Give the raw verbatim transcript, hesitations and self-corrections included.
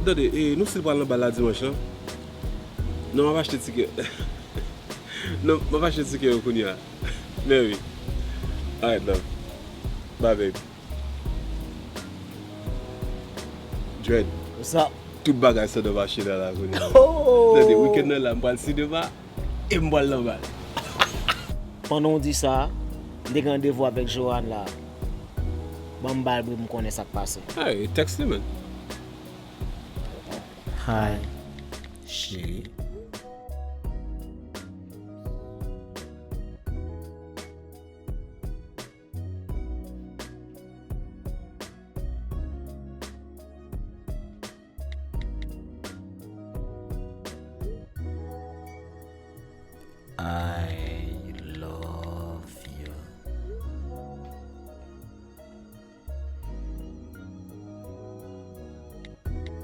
Tande, e, nou still pral nan bal la dimanch lan? Non, m ap achte tikè. Non, m ap achte tikè yo kounye a. Men wi. Alright, love. Bye, babe. Dread. What's up? Tout bagay Sandra mache nan la kounye a. Oh! Tande, weekend nan la, m pral sinema e m pral nan bal. Pandan w di sa, m te gen randevou avèk Joanne la. Ban m bal pou m konnen sa k pase. Hey, text li, man. Hi, cheri.